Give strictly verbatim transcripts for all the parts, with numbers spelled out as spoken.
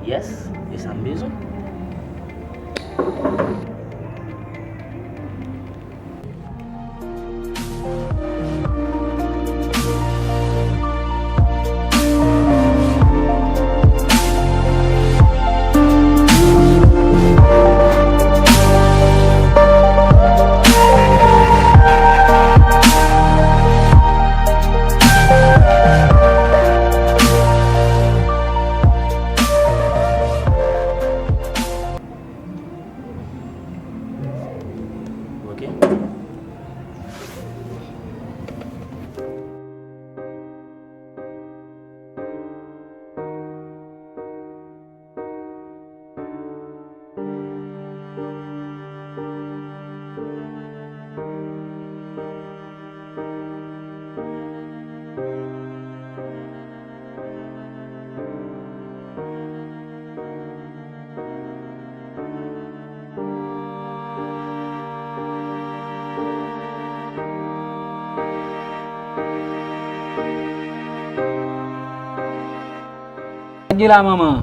Yes, e sa m bezwen. Ok. Sa k gen la, manman?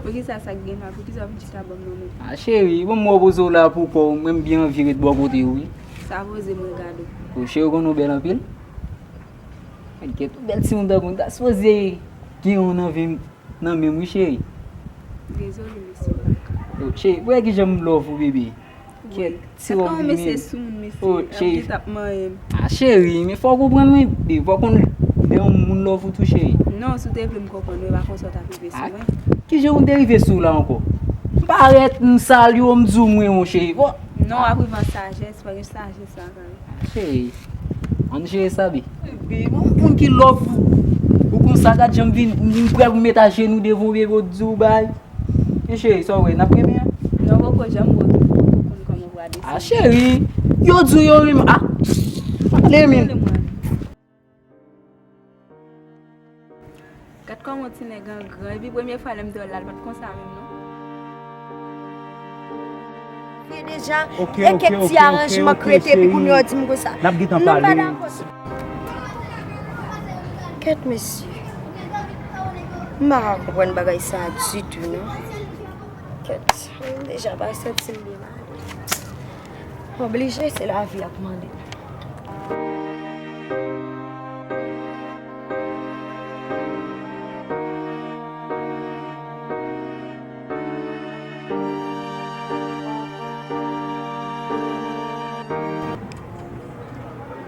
Poukisa sa k gen la? Poukisa w vin chita bò m nan men? A, cheri, bon, m wè w poze w la pou kò w, mwen m byen anvi ret bò kote w, wi. Sa poze mwen gade w. O, cheri, w konnen w bèl anpil. Mwen gen tou bèl timoun tankou w, m ta sipoze gen yon nan vi m, nan men m, wi, cheri. Dezole, mesye, m pa ka. O, cheri, w wè kijan m love ou, bebe. Kèt, ti wòb li menm. Mesye sou moun, mesye. O, cheri. Ap manyen m. A, cheri, men fò w konprann mwen, bebe, fò w konn lè yon moun love ou tou, cheri. Non, si w te vle m konprann, mwen pa konn sa w t ap rive sou mwen. Kijan pou m te rive sou w la ankò? M parèt, m salye w, m di w mwen, mon cheri. Bon. Non, w ap rive an sajès, paske sajès la, kare. Cheri, ann jere sa, bi. Bi, bon, moun ki love ou. Ou konsa, gad jan m vin, m vin prè pou m met ajenou devan w, bebe, w di w bay. E cheri, sa w wè, n ap renmen an? Non, poko janm wè w tou, poko konn kòman w pral desann. A, cheri, yo di w yo renmen, a, pale men. Gad kòman ti nèg an gran, epi premye fwa lè m te wè l la, l pa t konsa menm non. Vye deja, e kèk ti aranjman k rete, epi kounye a w di m konsa. N ap gentan pale. Non, m pa dakò. Kèt mesye. M pa ka konprann bagay sa a ditou non. Kèt, mwen deja pa santi m byen. Oblije, se lavi ap mande.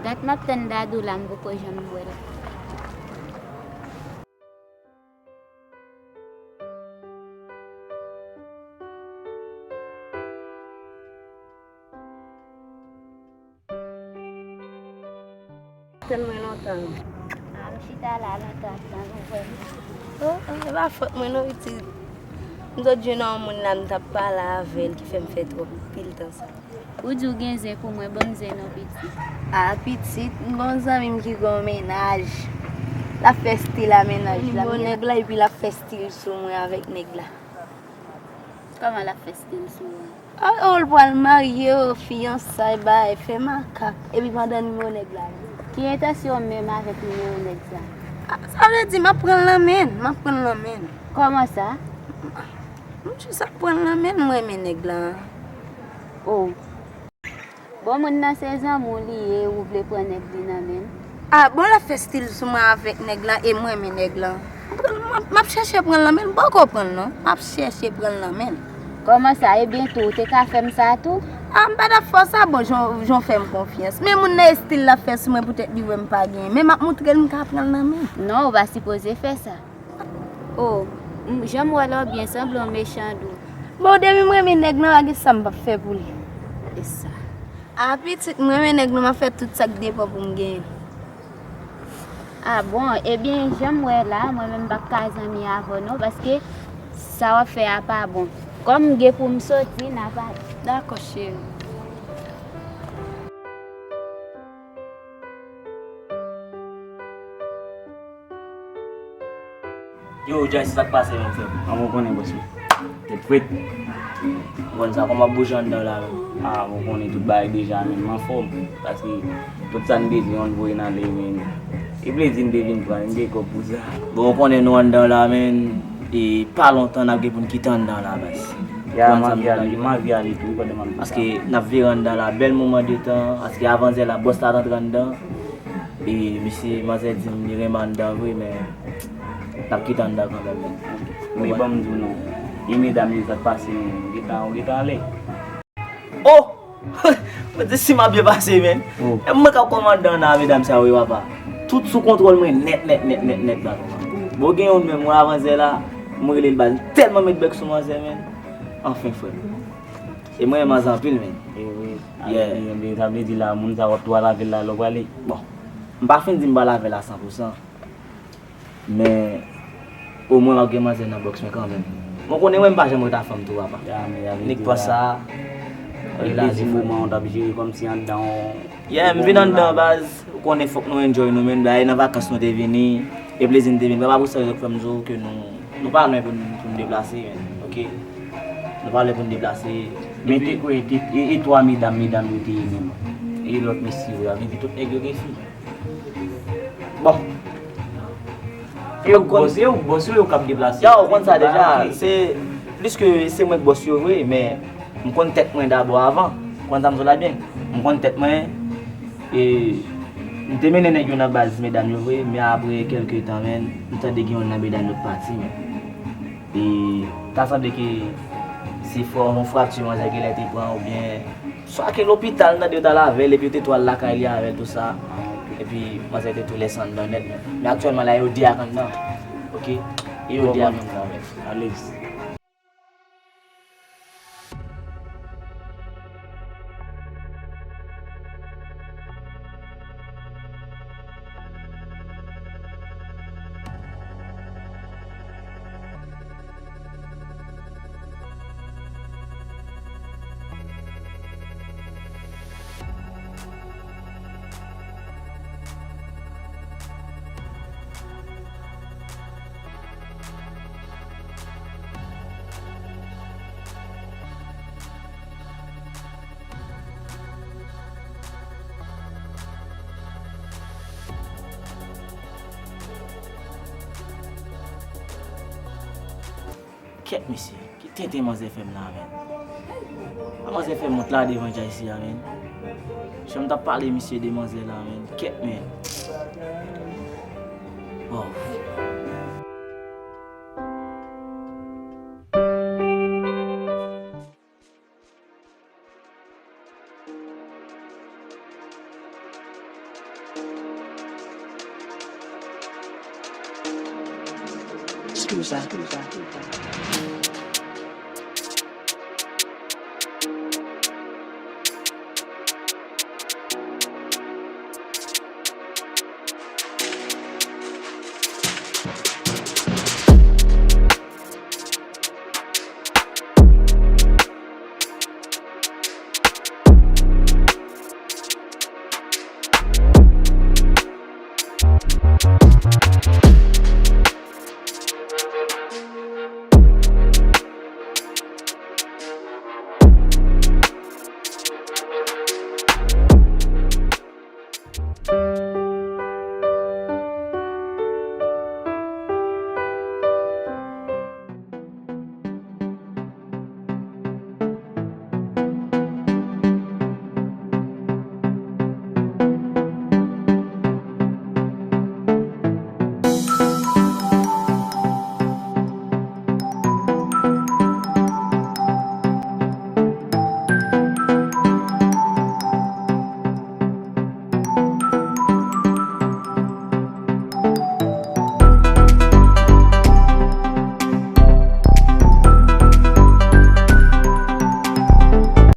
Dat m ap tann Dadou la, m poko janm wè l. Tann mwen lontan. A, m chita la lontan ap tann ou, kwè m. O, o, e pa fòt mwen non, pitit. M sot jwenn yon moun la, m t ap pale avè l ki fè m fè twòp pil tan sa. Ou di w gen zen pou mwen, ban m zen non, pitit. A, pitit, m gon zanmi m ki gon mennaj. L ap fè stil a mennaj la. M gon nèg la, epi l ap fè stil sou mwen avèk nèg la. Kòman l ap fè stil sou ou? A, o, l pral marye, o, fiyansay, bay, fè makak. Epi pandan nimewo nèg la. Ki entansyon w menm avèk nimewo nèg sa? A, sa vle di, m ap pran l nan men l, m ap pran l nan men l. Kòman sa? M jis ap pran l nan men l, m renmen nèg la. O. Bon, moun nan se zanmi w li ye, ou vle pran nèg li nan men l? A, bon, l ap fè stil sou mwen avèk nèg la, e m renmen nèg la. M ap, m ap chèche pran l nan men l, m poko pran l non. M ap chèche pran l nan men l. Kòman sa? Ebyen tou, ou te ka fè m sa tou? A, m pa t ap fè w sa, bon, jan w, jan w fè m konfyans. Men moun nan e stil l ap fè sou mwen poutèt li wè m pa genyen. Men m ap moutre l m ka pran l nan men l. Non, ou pa sipoze fè sa. O, m, jan m wè la w byen sanble yon mechan dou. Bon, depi m renmen nèg lan, pa gen sa m p ap fè pou li. E sa. A, pitit, m renmen nèg lan, m ap fè tout sa k depann pou m genyen. A bon, ebyen, jan m wè la, mwen menm m p ap ka zanmi avè w non, paske sa w ap fè a pa bon. Kòm m gen pou m soti, n a pale. Dakò, cheri. Yo, Jay, se sa k pase menm, frè m? An, mwen konnen, bòs mwen. Tèt frèt. Ou konn sa, kòman ap bouje anndan w la menm? A, mwen konnen tout bagay deja, menm m anfòm. Paske tout sa n bezwen, yo voye n ale, menm. E plezi n te vin pran, n gen kòb pou sa. Bon, ou konnen nou anndan w la, menm. E pa lontan n ap gen pou n kite anndan la, baz. Ya, m anvi ale, m anvi ale tou, pandan m ap di sa. Paske n ap vire anndan la, bèl moman de tan, paske avan zè la, bòs la rantre anndan. E misye, manzè di m li renmen anndan vre, men n ap kite anndan kanmenm, men. Wi, ban m di w non. E medam yo, sa k pase, menm? Gentan, ou gentan ale? Oh! Mwen di si m ap byen pase, men. Oh. E mwen k ap kòmandan nan medam sa yo, wi, papa. Tout sou kontwòl mwen nèt, nèt, nèt, nèt, nèt, patwon. Bon, gen youn menm, mwen avan zè la, mwen rele l baz. M tèlman met bèk sou manzè, men. Anfen, frè m. E mwen renmen manzè anpil, men. E wi. Yeah. Sa vle di la, moun sa w ap tou al avè l la, lè w prale. Bon. M pa fin di m pral avè l a san pou san. Men, omwen m ap gen manzè nan bòks mwen kanmenm. Mwen konnen mwen m pa janm ret a fanm tou, papa. Ya, men, ya, men, nèg pran sa. E plezi moman w t ap jere kòmsi anndan w. Yeah, m vin anndan, baz. Ou konnen fòk nou enjoy nou, men, bagay nan vakans nou te vini. E plezi n te vini. Papa, pou sa, yo fè m di w ke nou, nou pa lwen pou n, pou n deplase, men. Ok? Nou pa lwen pou n deplase. Men te kwè, te, e, e twa medam, medam yo te ye menm. E lòt mesye yo, epi tout nèg yo gen fi. Bon. Se yo k bòs, se yo k bòs yo, yo k ap deplase. Ya, ou konn sa deja. Se plis ke se mwen k bòs yo vre, men m konn tèt mwen dabò avan. Ou konn sa m di w la byen? M konn tèt mwen. E m te mennen nèg yo nan baz medam yo vre, men apre kèlke tan, men, m tande gen youn nan medam yo k pati, men. E ta sanble ke se fò, yon frakti manzè genlè te pran oubyen swa ke lopital, m tande yo t al avè l, epi yo te tou al lakay li avè l, tou sa. Epi manzè te tou lèse anndan nèt, men, men aktyèlman la, yo de ak anndan. Ok? E yo de ak anndan, men. Alèz. Kèt, mesye, ki tenten manzè fè m la, men. A manzè fè m wont la devan Jaycee a, men. Jan m t ap pale misye de manzè la, men. Kèt, men. Wow. Scusa.